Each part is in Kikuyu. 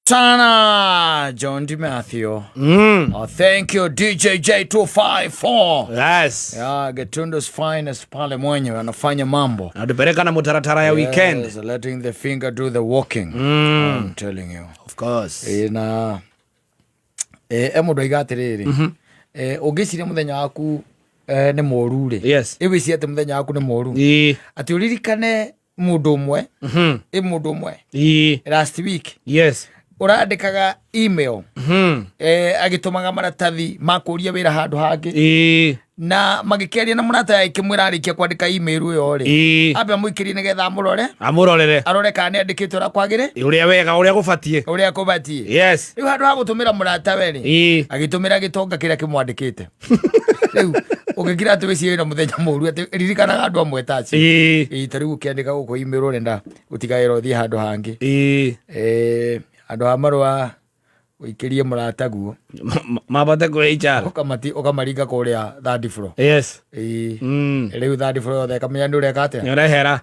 Sana John DiMathio. Oh, thank you DJ J254. Yes. Yeah, Getundo's finest pale mwenyewe anafanya mambo. Natupeleka na mutaratara ya weekend. Yes, letting the finger do the walking. I'm telling you. Of course. Na e mũndũ aiga atĩrĩrĩ, ũngĩciria mũthenya waku nĩ mũru rĩ, ĩwĩcirie atĩ mũthenya waku nĩ mũru, atĩ ũririkane mũndũ ũmwe, ĩ mũndũ ũmwe last week ũrandĩkaga email, agĩtũmaga maratathi ma kũria wĩra handũ hangĩ, na magĩkĩaria na mũrata akĩmwĩra arĩkia kwandĩka email ĩyo rĩ, ambe amũikĩrie nĩgetha amũrore, Amũrorere. Arore kana nĩ andĩkĩte ũrĩa kwagĩrĩ, Ũrĩa wega, ũrĩa gũbatiĩ. Ũrĩa kũbatiĩ. Rĩu handũ ha gũtũmĩra mũrata we rĩ, agĩtũmĩra gĩtonga kĩrĩa kĩmwandĩkĩte. Rĩu ũngĩkira atĩ wĩcirie wĩna mũthenya mũru, atĩ ririkanaga andũ amwe ta acio. Ta rĩu ũkĩandĩka gũkũ email ũrenda gũtiga wĩra ũthiĩ handũ hangĩ, handũ ha marũa ũikĩrie mũrataguo, Mabate kwĩ HR. Ũkamaringa kũrĩa third floor. Rĩu third floor yothe ĩkamenya nĩ ũreka atĩa. Nĩ ũrehera.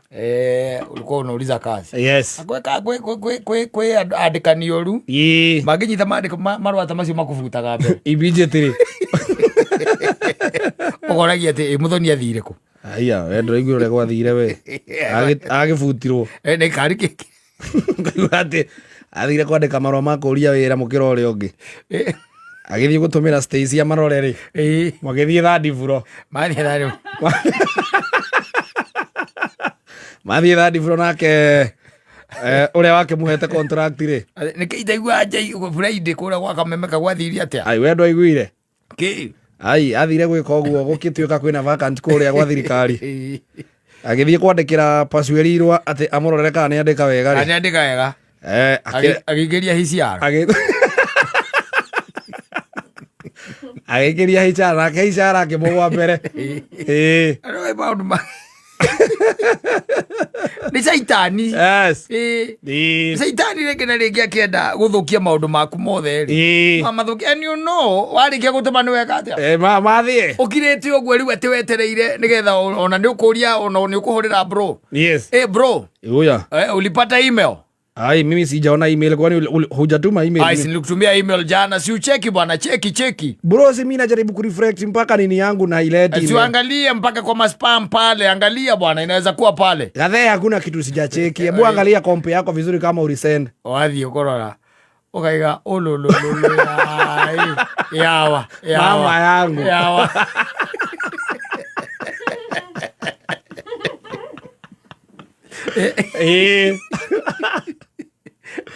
Ulikuwa unauliza kazi. Kwĩ kwĩ andĩkani ũru mangĩnyita mandĩko marũa ta macio makũbutaga mbere. Immediately. Ũkoragia atĩ ĩ mũthoni athire kũ? Aya, we ndũraigua ũrĩa gwathire we. Agĩbutirwo. Nĩ kari kĩkĩ? Ngaigua atĩ athire kwandĩka marũa ma kũria wĩra mũkĩra ũrĩa ũngĩ. Agĩthiĩ gũtũmĩra Stacy amarore rĩ. Magĩthiĩ third floor. Mathiĩ third. Mathiĩ third floor nake ũrĩa wakĩmũhete contract rĩ. Nĩkĩ itaigua njai Friday kũrĩa gwa Kamemeka gwathire atĩa? Ai, we ndwaiguire. Kĩ? Ai, athire gwĩka ũguo gũgĩtuĩka kwĩna vacant kũrĩa gwa thirikari. Agĩthiĩ kwandĩkĩra Pasuerirwa atĩ amũrorere kana nĩ andĩka wega rĩ. Nĩ andĩka wega. Agĩingĩria HCR. Agĩingĩria HR, nake HR akĩmũgwa mbere. Rĩu maũndũ ma nĩ caitani. Caitani rĩngĩ na rĩngĩ akĩenda gũthũkia maũndũ maku mothe rĩ. Mamathũkia, and you know warĩkia gũtũma nĩ weka atĩa? Mathiĩ. Ũkirĩte ũguo rĩu atĩ wetereire nĩgetha ona nĩ ũkũria, ona nĩ ũkũhũrĩra bro. Bro. Uya. Ulipata email? Ai, mimi sijaona email, kwani hujatuma email? Ai, si nilikutumia email jana, si ucheki bwana, cheki cheki. Bro, si mimi najaribu kureflect mpaka nini yangu na ileti Si email. uangalie mpaka kwa maspam pale, angalia bwana, inaweza kuwa pale. Gathee, hakuna kitu sijacheki. Hebu angalia kompe yako vizuri kama ulisend. Wathiĩ ũkũrora ũkaiga ũlũlũlũlũ yawa yawa. Mama yangu. Yawa.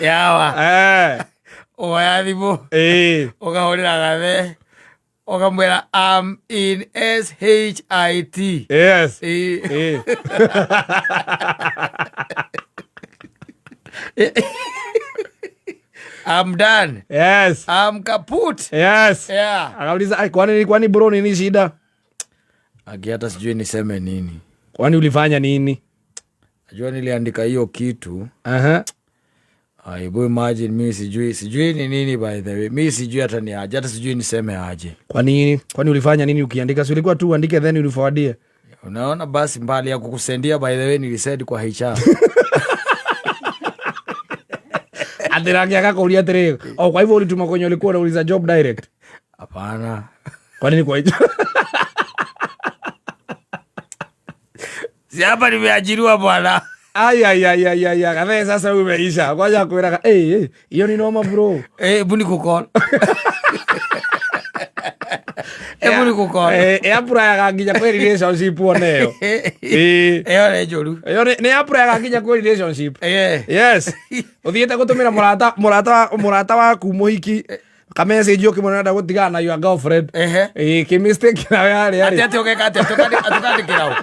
Yawa. Ũgoya thimũ, ũkahũrĩra gathe, ũkamwĩra, "I'm in shit." I'm done. I'm kaput. Akauliza, "Ai, kwani bro, nini shida?" Aki hata sijui niseme nini. Kwani ulifanya nini? Najua niliandika hiyo kitu. Ai, boy, imagine mi sijui ni nini, by the way. Mi sijui hata ni aje, hata sijui niseme aje. Kwa nini? Kwani ulifanya nini ukiandika? Si ulikuwa tu uandike then uliforwardie? Unaona basi mbali ya kukusendia, by the way, nilisend kwa HR. Atĩ nake akakũria atĩrĩ, "Oh, kwa hivyo ulituma kwenye ulikuwa unauliza job direct?" Hapana. Kwa nini kwa HR? Si hapa nimeajiriwa bwana. Ai ai ai ai ai, ai. Kathe sasa umeisha. Kwaja kwĩraga, "Eh, eh, hiyo ni noma bro." Hebu nikukol. Hebu nikukol. Ĩapurayaga nginya kwĩ relationship oneyo. Ĩyo nĩ njũru. Ĩyo nĩ ĩapurayaga nginya kwĩ relationship. Yes. Ũthiĩte gũtũmĩra mũrata waku mũhiki ka message ũkĩmwĩra ũrenda gũtigana na your girlfriend. Kĩ mistake nawe yarĩ Atĩ arĩ. Atĩ ũgeka atĩa? Tũkandĩkĩra ũ?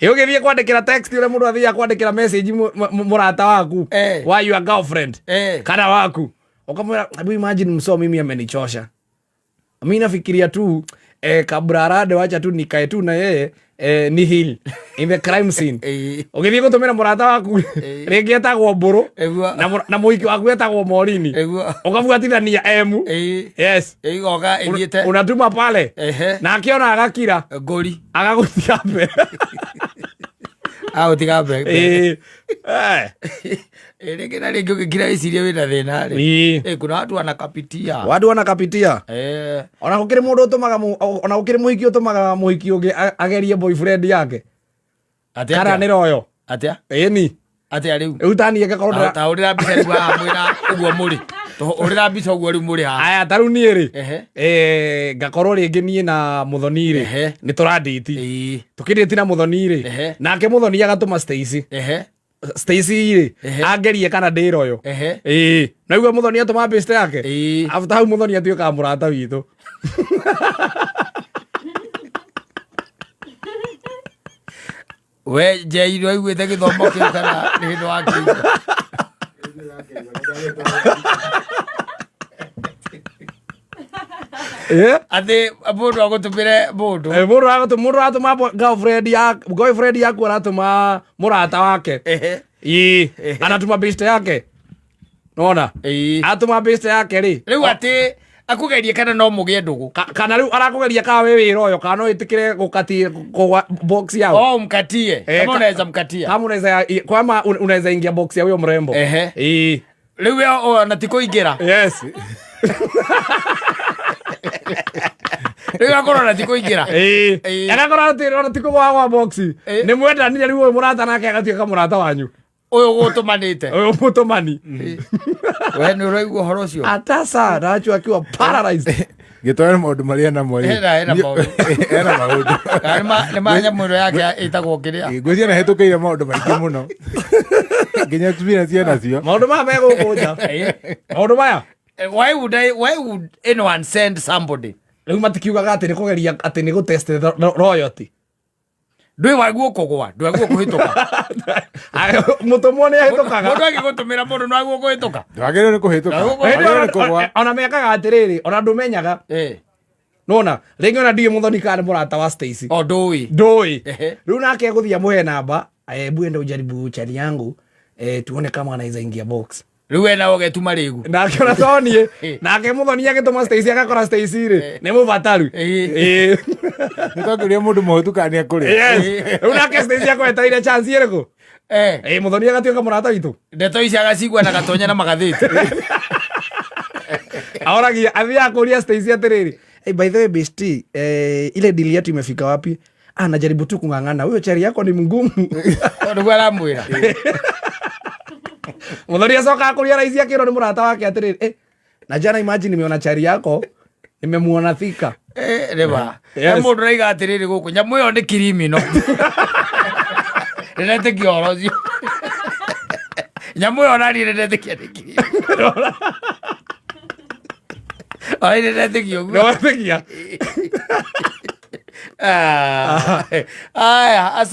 Ĩ ũgĩthiĩ kwandĩkĩra text ũrĩa mũndũ athiaga kwandĩkĩra message mũrata waku wa your girlfriend kana waku, ukamwĩra, "Hebu imagine msoo mimi amenichosha, mi nafikiria tu kabla arade, wacha tu nikae tu na yeye ni heal in the crime scene." Ũgĩthiĩ gũtũmĩra mũrata waku rĩngĩ etagwo Mbũrũ na mũhiki waku etagwo Morini, ũkabuatithania emu. Yes. Ĩgoka ĩthiĩte. Unatuma pale, na akiona agakira. Ngũri. Agagũtiga mbere. Agũtiga mbembe. Ĩĩ. Eh. Rĩngĩ na rĩngĩ ũgĩkira wĩcirie wĩna thĩna rĩ. Ĩĩ. Kuna watu wanakapitia. Watu wanakapitia. Ona gũkĩrĩ mũndũ ũtũmaga ona gũkĩrĩ mũhiki ũtũmaga mũhiki ũngĩ agerie boyfriend yake. Atĩa? Kana nĩ royo. Atĩa? Ĩni. Atĩa rĩu? Rĩu taniĩ ngakorwo ndĩra- Ta hũrĩra mbica rĩu haha mwĩna ũguo mũrĩ. Hũrĩra mbica ũguo rĩu mũrĩ haha. Aya ta rĩu niĩ rĩ. Ehe. Ngakorwo rĩngĩ niĩ na Mũthoni rĩ. Ehe. Nĩ tũrandĩti. Ĩĩ. Tũkĩndĩti na Mũthoni rĩ. Ehe. Nake Mũthoni agatũma Stacy. Ehe. Stacy rĩ. Ehe. Angerie kana ndĩ royo. Ehe. Ĩĩ. Naigua Mũthoni atũma best yake. Ĩĩ. After hau Mũthoni atuĩkaga mũrata witũ. We Njei nĩwaiguĩte gĩthomo kĩu kana nĩ hĩndĩ wakĩigua? Atĩ mũndũ agũtũmĩre mũndũ. Mũndũ mũndũ aratũma girlfriend ya boyfriend yaku aratũma mũrata wake. Ehe. Ĩĩ. Anatuma best yake. Nona. Ĩĩ. Atũma best yake rĩ. Rĩu atĩ akũgerie kana no mũgĩe ndũgũ. Kana rĩu arakũgeria kana wĩ wĩra ũyũ kana no ĩtĩkĩre gũkatie kũgwa box yao. Oh, mkatie. Kama unaweza mkatia. Kama unaweza kama unaweza ingia box ya huyo mrembo. Ehe. Ĩĩ. Rĩu we ona ti kũingĩra. Yes. Rĩu akorwo ona ti kũingĩra. Ĩĩ. Ĩĩ. Agakorwo atĩ ona ti kũgwa gwa box. Ĩĩ. Nĩ mwendanire rĩu ũyũ mũrata nake agatuĩka mũrata wanyu. Ũyũ gũtũmanĩte. Ũyũ mũtũmani. We nĩ ũraigua ũhoro ũcio? Atasa nacho akiwa paralyzed. Gĩtoe maũndũ marĩa namo rĩ. Hena maũndũ. Hena maũndũ. Kana nĩ ma nyamũ ĩno yake ĩtagwo kĩrĩa? Ngwĩciria nĩahĩtũkĩire maũndũ maingĩ mũno. Nginya experience enacio. Maũndũ maya megũkũ nja. Maũndũ maya. Why would I, why would anyone send somebody? Rĩu matikiugaga atĩ nĩ kũgeria atĩ nĩ gũtest royalty. Ndwĩ waguo kũgwa, ndwaguo kũhĩtũka. Mũtũmwo nĩ ahĩtũkaga. Mũndũ angĩgũtũmĩra mũndũ no aguo kũhĩtũka. Ndwagĩrĩirwo nĩ kũhĩtũka. Wagĩrĩirwo nĩ kũgwa. Ona mekaga atĩrĩrĩ, ona ndũmenyaga. Nona, rĩngĩ ona ndiũĩ Mũthoni kana nĩ mũrata wa Stacy. O ndũĩ. Ndũĩ. Ehe. Rĩu nake egũthiĩ amũhe namba, hebu enda ujaribu chali yangu, tuone kama anaweza ingia box. Rĩu we nawe ũgetuma rĩgu. Nake ona to niĩ, nake Mũthoni agĩtũma Stacy agakora Stacy rĩ, nĩ mũbataru. Ĩĩ. Nĩ twakĩũria mũndũ mũhũtu kana nĩ ekũrĩa. Yes. Rĩu nake Stacy akwetereire chance ĩrĩkũ? Mũthoni agatuĩka mũrata witũ. Ndeto ici agacigua na gatonya na magathĩti. Aoragia, athiaga kũria Stacy atĩrĩrĩ, hey, by the way bestie, ile deal yetu imefika wapi? Ah, najaribu tu kung'ang'ana. Huyo chari yako ni mgumu. Nĩguo aramwĩra. Mũthoni acokaga kũria raici akĩrwo nĩ mũrata wake atĩrĩrĩ, na jana imagine nimeona chari yako, nimemuona Thika. Rĩma. Yes. Mũndũ araiga atĩrĩrĩ gũkũ, nyamũ ĩyo nĩ criminal. Ndĩretĩkia ũhoro ũcio. Nyamũ ĩyo naniĩ ndĩretĩkia nĩ criminal. Ai, ndĩretĩkia ũguo. Nĩwetĩkia? Aya.